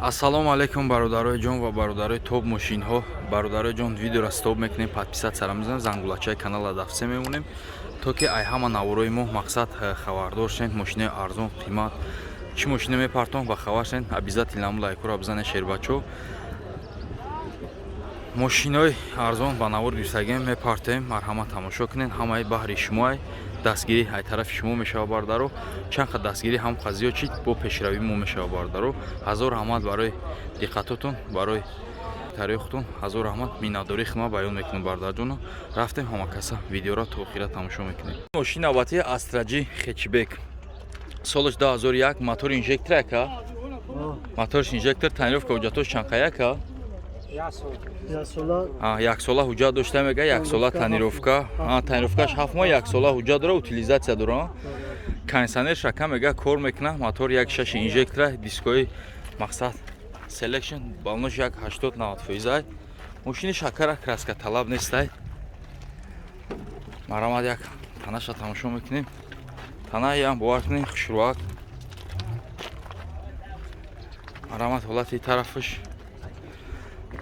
Ассалому алайкум, бародарои ҷон ва бародарои топ мошинҳо. Бародарои ҷон, видеоро стоп мекунем, подписаться мезанем, зангулачаи канала дафсе мемонем, то ки ай ҳама наворои мо, мақсад, хабардор шен. Мошинаи арзон қимат, чӣ мошина мепартом, ба хабар шен. Обязательно ҳам лайкуро бизанед, шербачо. Мошинои арзон ба навор гирифтагем, мепартем, марҳамат, тамошо кунед. Ҳамаи баҳри шумоай, дастгирӣ ай тарафи шумо мешава, бардаро. Чанд қа дастгирӣ ҳам қа зиёд чид, бо пешравӣ мо мешава, бардаро. Ҳазор раҳмат барои диққатотон, барои таърихтон ҳазор раҳмат. Миннатдории хидмат баён мекунем, бардарҷоно. Рафтем, ҳама каса видеоро то охира тамошо мекунем. Мошини навбатии Астра J хэтчбек, солаш 2001, мотори инжектор яка, моторш инжектор, тонировка, ҳуҷҷатош чанд яка? Яксола ҳуҷҷат дошта, мега, яксола тонировка, тонировкаш 7 моҳ, яксола ҳуҷҷат дора, утилизация дора, кондиционер шака, мега, кор мекуна. Мотор 1.6 инжектора, дискои, мақсад, селекшн, балонош як 80-90 фоизай. Мошини шакара, краска талаб нестай. Марамад, як танаша тамошо мекунем. Танаям, бовар кунем, хушрӯак. Марамад, ҳолати тарафаш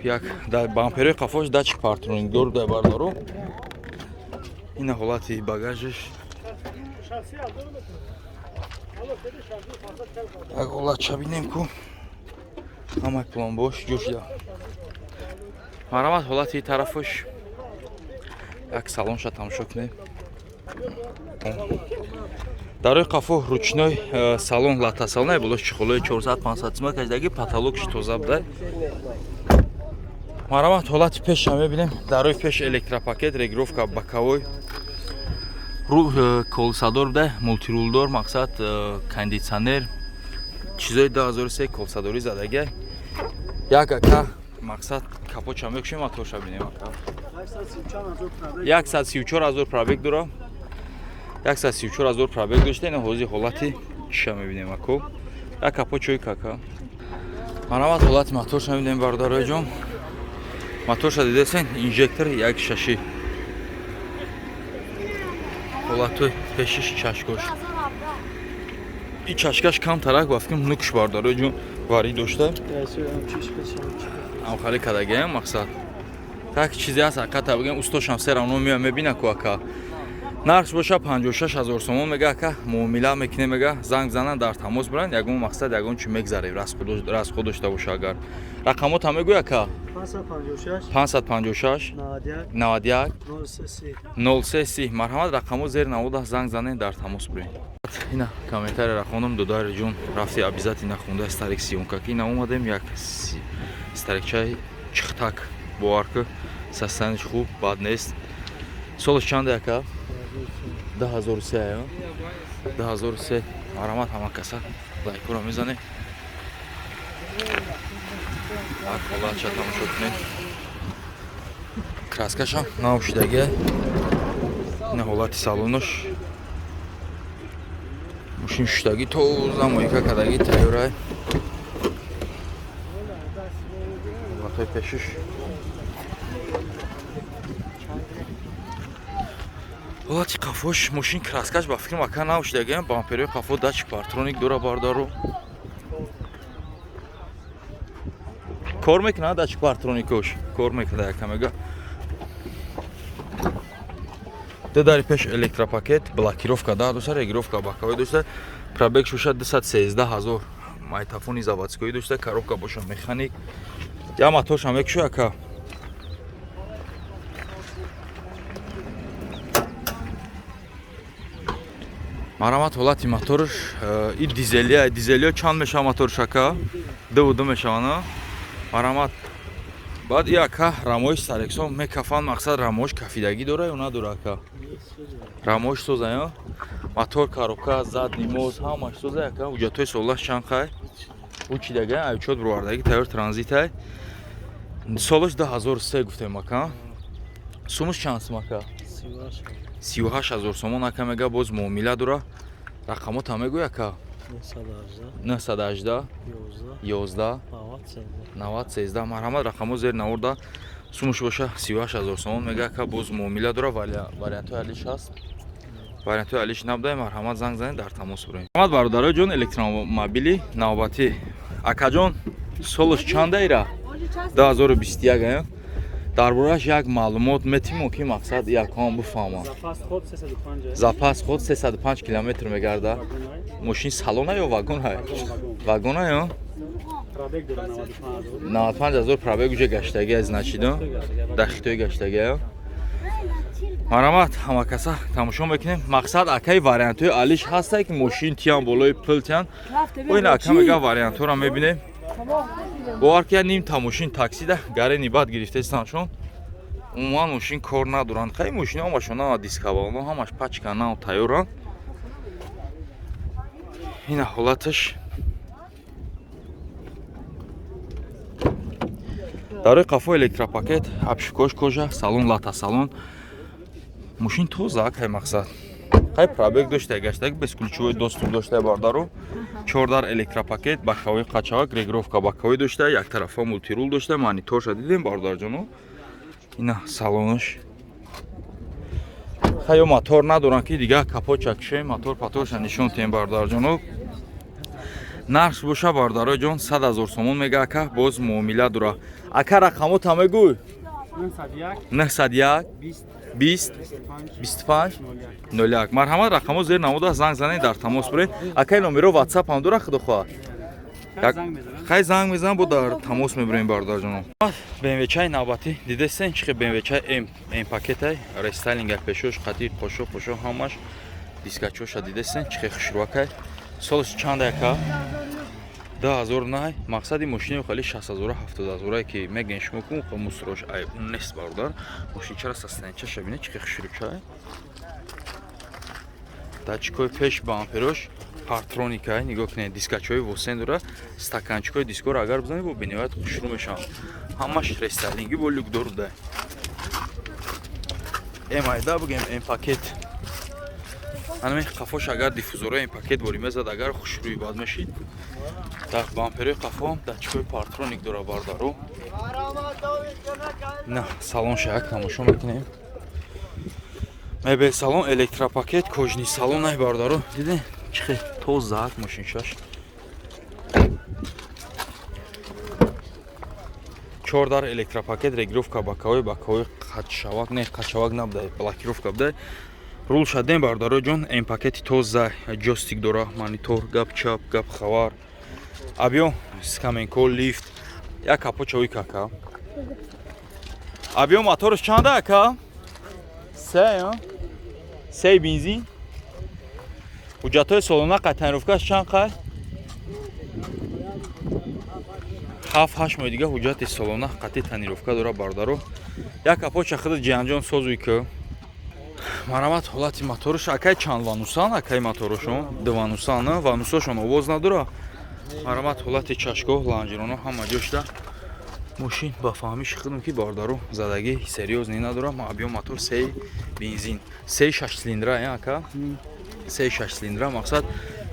як дар бамперои қафош датчик парктроник дор дар, бардару. Ина ҳолати багажаш. Як ҳолатша бинем ку, ҳамаи пломбош ҷо шуда. Марамад, ҳолати тарафаш. Як салонша тамошо кунем. Дарои қафо ручной, салон лата салон, болош чехолои 400-500 сима кашидаги, потолокш тоза буда. Марамат, ҳолати пеша мебинем. Дарои пеш электропакет, регулировка боковой, колсадор буда, мультирулдор, мақсад, кондитсионер, чизои 2003 колсадорӣ задагия. Як ака, мақсад, капоча мекушем, моторша бинем, ака. 134 000 пробег дора, 134 000 пробег дошта. Ина ҳозир ҳолати чиша мебинем, ако. Як капочои кака. Марамат, ҳолати моторша мебинем, бародарои ҷон. Моторша дидесен, инжектор 1.6. Ҳолатои пешиш, чашкош, и чашкаш камтарак, ба фикрам, нукш, бародарои ҷон, варӣ дошта, амхали кадагиам. Мақсад, так чизе ҳаст, ҳақиқата бигем, устошам все равно меоя, мебина ку, ака. Нархш боша 56 000 сомон, мега, ака, муомила мекунем, мега, занг занан, дар тамос буранд. Ягон, мақсад, ягон чи мегзарем, расход дошта боша агар. Рақамота мегӯй, ака. 556 91 03 30. Марҳамат, рақамо зери навода, занг занен, дар тамос бурем. Ина комментарияра хондам, додари ҷон, рафти обязательно хонда старик съёмка. Ина омадем, як старикчаи чихтак, бовар ку, состояниш хуб, бад нест. Солаш чанда, ака? 2003, 2003. Марҳамат, ҳама каса лайкуро мезанем. Як ҳолатша тамошо кунед. Краскашам нав шудагия. Ина ҳолати салонош. Мошин шуштагӣ, тоза, мойка кардагӣ, тайёрай. Ҳолатҳои пешиш, ҳолати қафош. Мошин краскаш, ба фикрам, ака, нав шудагиам. Бамперои қафо датчик парктроник дора, бардару. Кор мекунад, датчик парктроникош кор мекунад, яка, мега. Ду дари пеш электропакет, блокировка да дошта, регулировка боковой дошта. Пробег шуша 213 000, майтафони заводской дошта, коробка боша механик. Я моторша мекушо, ака. Марамат, ҳолати моторш. И дизелия, дизелио чанд мешава моторш, ака? Дуву ду мешава, на? Марамат. Баъд и, ака, рамоиш сарексон мекафанд, мақсад, рамоиш кафидагӣ дора ё надора, ака? Рамоиш соза ё мотор, коробка, задний мост, ҳамаш соза, ака. Ҳуҷҷатҳои солаш чанд қай? Учидага, айчот бировардаги, тайёр транзитай. Солаш 2003 гуфтем, ака. Сумаш чанд сум, ака? 38 000 сомон, ака, мега, боз муомила дора. Рақамота мегӯй, ака. 918 11 90 13. Марҳамат, рақамо зери наворда. Сумуш боша 38 000 сомон, мега, ака, боз муомила дора. Вариантҳои алиш ҳаст, вариантҳои алиш набудай. Марҳамат, занг занед, дар тамос бурем. Марҳамат, бародарои ҷон, электромобили навбатӣ, акаҷон. Солаш чанда ира? 2021 ая. Дар борааш як маълумот метимон, ки мақсад якон бифаҳмам. Запас ход 305. Запас ход 305 километр мегарда. Мошин салона ё вагон ҳай? Вагон ё? Пробег дора 95. 95 ҳазор пробег уже гаштаги аз начидо. Дар Хитой гаштаги ё? Марамат, ҳамакаса тамошо мекунем. Мақсад, акаи, вариантҳои алиш ҳастае, ки мошин тиян, болои пул тиян. О, ин ака мега, вариантҳоро мебинем. Бовар ки, ним та мошин таксида гарени бад гирифтаистанд, умуман мошин кор надоранд. Хай, мошин ҳамашон нава дискавално, ҳамаш пачка нав тайёранд. Ина ҳолаташ. Дарои қафо электропакет, обшивкош кожа, салон лата салон. Мошин тоза, акай, мақсад. Хай, пробег дошта, гаштак, бесключевой доступ дошта, бардару. Чордар электропакет, боковой қачавак, регулировка боковой дошта, яктарафа мультирул дошта, мониторша дидем, бародарҷоно. Ина салонаш. Хай, мотор надоранд, ки дига капот чакше, мотор паторша нишон тем, бародарҷоно. Нарх боша, бародароҷон, 100 ҳазор сомон мега ака, боз муомила дора. Ака, рақамота мегӯй? 901 20 25 01. Марҳамат, рақамо зер намуда, занг занед, дар тамос буред. Акай, номеро ватсап ҳам дора, худо хоҳад. Хай, занг мезанам, бо дар тамос мебурем, бародарҷоно. БМВчаи навбатӣ дидестен, чихе БМВчаи М, М пакетай, рестайлинга пешош, қати қошо қошо ҳамаш, дискачоша дидестен, чихе хушрӯакай. Солаш чанд, ака? 2009. Мақсади мошини хеле 60 ҳазора, 70 ҳазорае, ки мегӯен шумо, ку мусрош айб нест, бародар. Мошинчара состояниечаша бинед, чихе хушрӯчай. Датчикҳои пеш, бамперош парктроникай, нигоҳ кунед, дискачҳои восен дора, стаканчикҳои дискоро агар бизанед, бо бениҳоят хушрӯ мешаванд. Ҳамаш рестайлингӣ, бо люкдор буда. М айда бигем, М пакет. Анами қафош агар диффузорҳои М пакет борӣ мезад, агар хушрӯи бад мешид. Дар бамперои қафо датчикҳои парктроник дора, бародару. На салонша як тамошо мекунем. Мебел салон электропакет, кожаный салон ай, бародару. Дидед, чихе тозаак мошиншаш. Чордар электропакет, регулировка боковой, боковой қачавак не, қачавак набуда, блокировка буда. Рул шадем, бародаро ҷон, М пакети тоза, ҷойстик дора, монитор, гап чап, гап хабар. Объём скаменко, лифт, як капочави кака. Объём моторш чанда, ака? Се, се бензин. Ҳуҷҷатҳои солона, қайтанировкаш чанд қай? 7-8 моҳи дига ҳуҷҷати солона қатъи тонировка дора, бародаро. Як капоча худ ҷиянҷон созуй ки. Марамат, ҳолати моторш, акай, чанд ванусан, акай, моторошон? Ду ванусан, ванусошон овоз надора. Марамат, ҳолати чашгоҳ, лонжероно ҳама ҷошта. Мошин ба фаҳмиши худам, ки бародаро, задагӣ серьёзный надора. Объём мотор сей бензин, сей шаш цилиндра, ака, сей шаш цилиндра. Мақсад,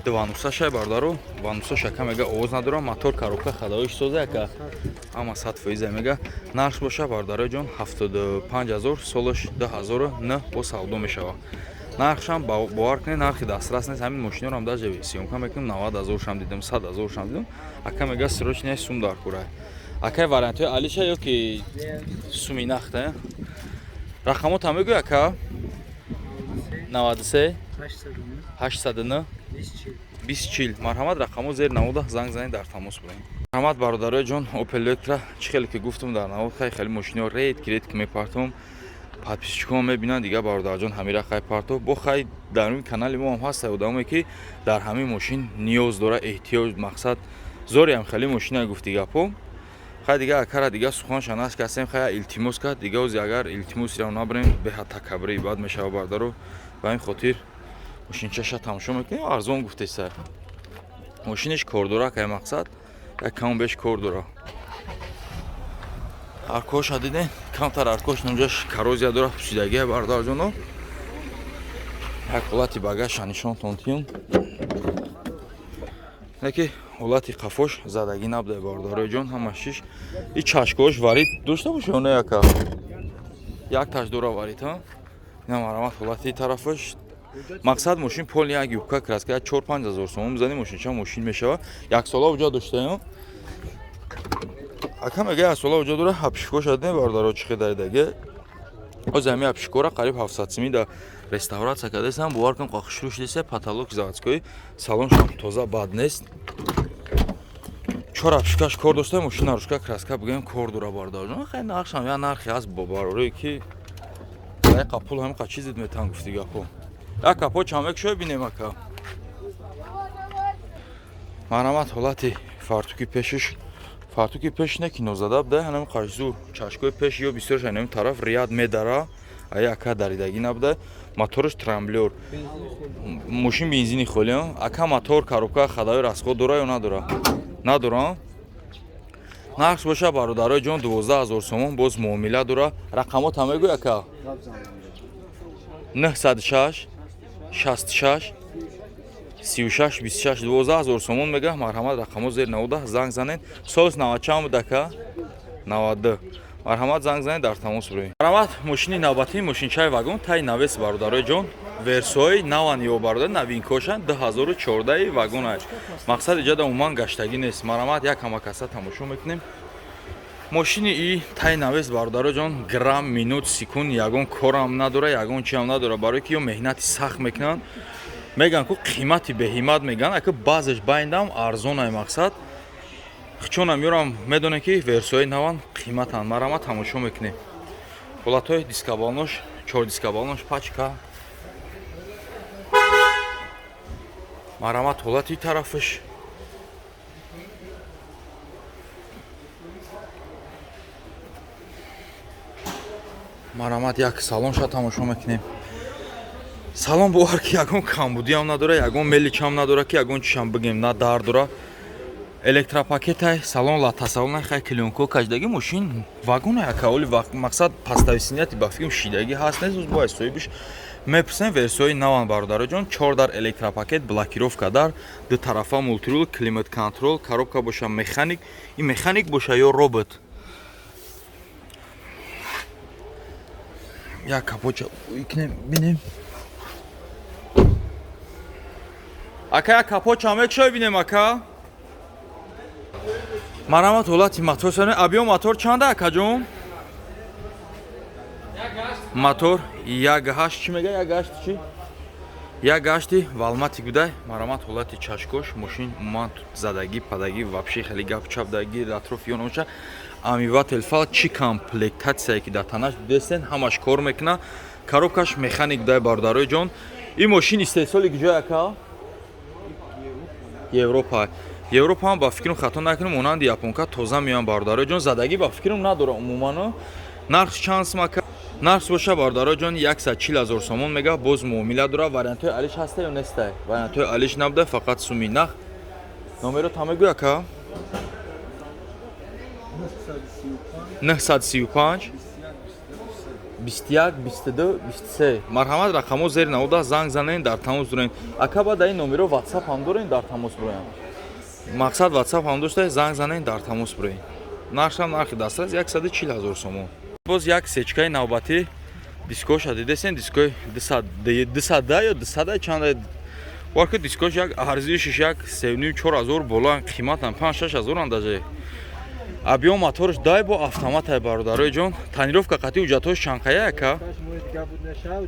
дуванусашай, бародаро. Ванусаш, ака, мега, овоз надора. Мотор, коробка, ходовоиш соза, ака, ҳама 100% мега. Нарх боша, бародарои ҷон, 75 000, солаш 2009, бо савдо мешава. Нархшам, бовар кунед, нархи дастрас нест. Ҳамин мошиноро даже съёмка мекунем, 90 000шам дидам, 100 000шам дидам. Ака мега, срочно сум дар курай. Акай, вариантҳои алиша ё ки суми нахта? Рақамота мегӯй, ака? 93 809 20 40. Марҳамат, рақамо зер намуда, занг занед, дар тамос бурем. Марҳамат, бародарои ҷон, Опел Электра. Чӣ хеле ки гуфтум дар навод, хай, хеле мошиниҳо редко редко мепартом. Подписчикон мебинанд, дига, бародарҷон, ҳамира хай партов бо. Хай, дар ин канали мо ҳам ҳаст одамое, ки дар ҳамин мошин ниёз дора, эҳтиёҷ, мақсад, зореам хеле мошина гуфти гапо. Хай, дига акара дига суханша нашкастем. Хай, илтимос кард дига. Ози агар илтимосиро набарем, беҳад такаббури бад мешава, бародаро. Ба ин хотир мошинчаша тамошо мекунем. Арзон гуфтеса, мошиниш кордора, кай, мақсад, як каму беш кор дора. Аркоша дидем, камтар аркош нунҷаш коррозия дора, пусидагия, бародарҷоно. Як ҳолати багажша нишонтон тиюм, яке ҳолати қафош задагӣ набуда, бародарои ҷон, ҳама шиш. И чашкош варид дошта боша ё не, яка? Як таш дора варид, ҳа. Ина, марамат, ҳолати тарафаш. Мақсад, мошин полный, як юбка краска, 4-5 ҳазор сомон бизани, мошинча мошин мешава. Як сола уҷа доштаем. Ака мега як сола уҷо дора, обшивка шад не бародаро чӣ хел даридаги. Ҳозир ҳамин обшивка ра қариб 700 сими да реставратсия кардасам, бовар кун, қохишрӯ шудеса, потолок заводской, салоншам тоза, бад нест. Чор обшивка ш кор дошта, мошина ручка, краска бигӯем, кор дора, бародарҷон. Хай, нархшам я нархе ҳаст, бо баророе ки яқа пул ҳамиқа чизид метан гуфти гапо. Як капо чанд мекушоя бинем, ака. Марҳамат, ҳолати фартуки пешиш, фартуки пеш не кино зада буда, ҳанам қашзур, чашкои пеш ё бисёр шанем тараф рият медара, ая ака даридагӣ набуда. Моторш трамблёр, мошин бензини холӣ. Ака, мотор, коробка, ходовой расход дора ё надора? Надора. Нархш боша, бародарои ҷон, 12 000 сомон, боз муомила дора. Рақамота мегӯй, ака? 906 66 36 26. 12 000 сомон мега. Марҳамат, рақамо зер навода, занг занед. Солс навад чанд буд, ака? 92. Марҳамат, занг занед, дар тамос буроед. Марҳамат, мошини навбатӣ, мошинчаи вагон, тай навес, бародарои ҷон, версияҳои наван ё бародар новинка шан, 2014 вагон ай. Мақсад, иҷода умуман гаштагӣ нест. Марҳамат, як ҳама каса тамошо мекунем. Мошини и тай навес, бародаро ҷон, грамм, минут, секунд ягон корам надора, ягон чиам надора, барое ки ё меҳнати сахт мекунанд. Мегӯянд ку қимати беҳимат мегӯянд, ака, баъзеш байндам арзонай. Мақсад, чунам ёрам медонем, ки версияҳои наван қиматанд. Марҳамат, тамошо мекунем. Ҳолатҳои дискабалнош, чор дискабалнош пачка. Марҳамат, ҳолати тарафаш. Марҳамат, як салонша тамошо мекунем. Салон, бовар ки, ягон камбудиам надора, ягон меличам надора, ки ягон чишам бигем, на дар дора. Электропакетай, салон латасалон, хай, клеёнка кашидаги. Мошин вагона, якаоли, мақсад, пастависинияти ба фикрам шидагӣ ҳаст, нест, бояд соҳибиш мепурсем. Версияҳои наван, бародароҷон. Чор дар электропакет, блокировка дар ду тарафа, мультирул, климат контроль, коробка боша механик. И механик боша ё робот. Як капоча икнем, бинем. Ака, як капоча мекушой, бинем, ака. Марҳамат, ҳолати мотор. Абиё, мотор чанда, акаҷон? Мотор як ҳашт чӣ мега? Як ҳашт чӣ? Як ҳашти валматик будай. Марҳамат, ҳолати чашкош. Мошин умуман задагӣ падагӣ вообще хеле гап чапдагӣ атрофи ён оша. Омыватель фар, чӣ комплектация е ки дар танаш дидестен, ҳамаш кор мекуна. Коробка ш механик будай, бародарои ҷон. Ин мошин истеҳсоли куҷои, ака? Европа. Европа ҳам, ба фикрам, хато накунем, монанди японка тоза меоян, бародарои ҷон. Задагӣ ба фикрам надора умуман. Нарх чанд сум, ака? Нарх боша, бародарои ҷон, 140 000 сомон мега, боз муомила дора. Вариантҳои алиш ҳаста ё неста? Вариантҳои алиш набуда, фақат суми нах. Номеро та мегӯй, ака? 935 21 22 23. Марҳамат, рақамҳо зери навода, занг занен, дар тамос дурен. Ака, ба дар ин номеро ватсап ҳам дорен, дар тамос буроям. Мақсад, ватсап ҳам дошта, занг занен, дар тамос буроем. Нархшам нархи дастрас, 140 000 сомон. Боз як сечкаи навбатӣ. Дискоша дидесен, дискои дусада ё дусада чанда варки. Дискош як арзишиш як севним чор ҳазор боло, қиматан панҷ шаш ҳазоран даже. Объём моторш дай бо автоматай, бародарои ҷон. Тонировка қатъи ҳуҷҷатҳош чанқая, ака?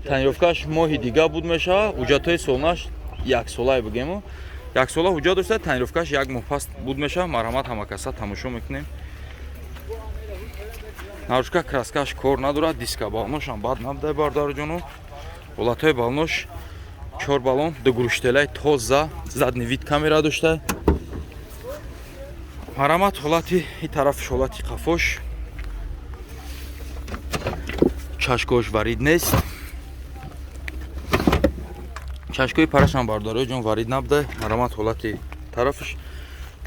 Тонировка ш моҳи дига буд мешава. Ҳуҷҷатҳои солнаш яксолае, бигему, яксола ҳуҷҷат дошта, тонировка ш як моҳ пас буд мешава. Марҳамат, ҳамакаса тамошо мекунем. Наружка краска ш кор надорад, диска балоношам бад набудай, бародароҷону. Ҳолатҳои балонош, чор балон дугруштелаи тоза, задний вид камера дошта. Марҳамат, ҳолати и тарафш, ҳолати қафош. Чашкош варид нест, чашкои парашам, бародарои ҷон, варид набуда. Марҳамат, ҳолати тарафш,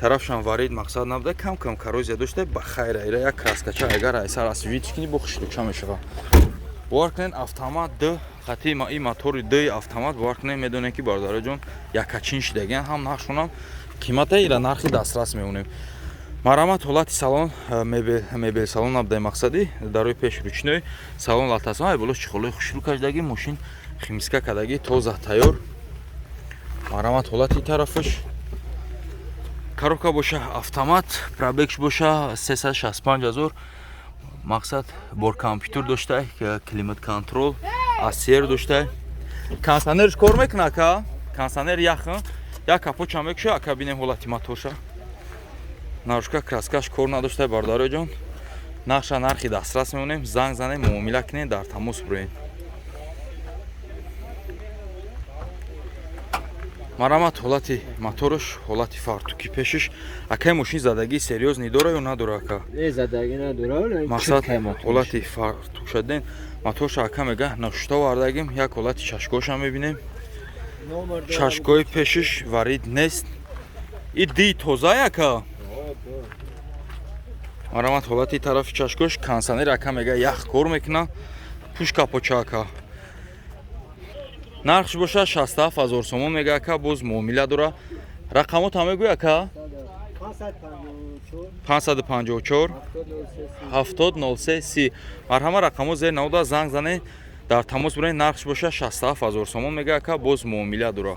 тарафшам варид, мақсад, набуда, кам кам коррозия дошта. Ба хайра, ира як краска ча агар айсар освежить кунӣ, бо хушрӯча мешава. Бовар кунед, автомат д хати и мотори д автомат. Бовар кунед, медонем, ки, бародарои ҷон, якачин шидагиан, ҳам нархшонам қимата, ира нархи дастрас мемонем. Марҳамат, ҳолати салон. Мебел салон набудаи, мақсади, дарои пеш ручной, салон латасон, ай болош чехол ои хушрӯ кашидаги. Мошин химчистка кадаги, тоза, тайёр. Марҳамат, ҳолати тарафаш. Коробка боша автомат, пробегш боша 365 ҳазор. Мақсад, бор компютер дошта, климат контроль, асер дошта. Кондиционерш кор мекуна, ака? Кондиционер яхн. Як капотча мекуша, ака, бинем ҳолати моторша. Наружка краскаш кор надошта, бародароҷон. Нархша нархи дастрас мемонем, занг занем, муомила кунем, дар тамос бироем. Марамат, ҳолати моторш, ҳолати фартуки пешиш. Акай, мошин задагии серьёзный дора ё надора, ака? Не, задагӣ надора. Мақсад, ҳолати фартук шаден моторша, ака мега, нашуста овардагим. Як ҳолати чашкоша мебинем. Чашкои пешиш варид нест. И ди тоза, ака. Марамат, ҳолати тарафи чашкош. Кондиционер, ака мега, ях кор мекуна. Пуш капоча, ака. Нархш боша 67 ҳазор сомон мега, ака, боз муомила дора. Рақамота мегӯй, ака? 554 70 03 30. Марҳама, рақамо зер навода, занг занед, дар тамос биред. Нархш боша 67 ҳазор сомон мега, ака, боз муомила дора.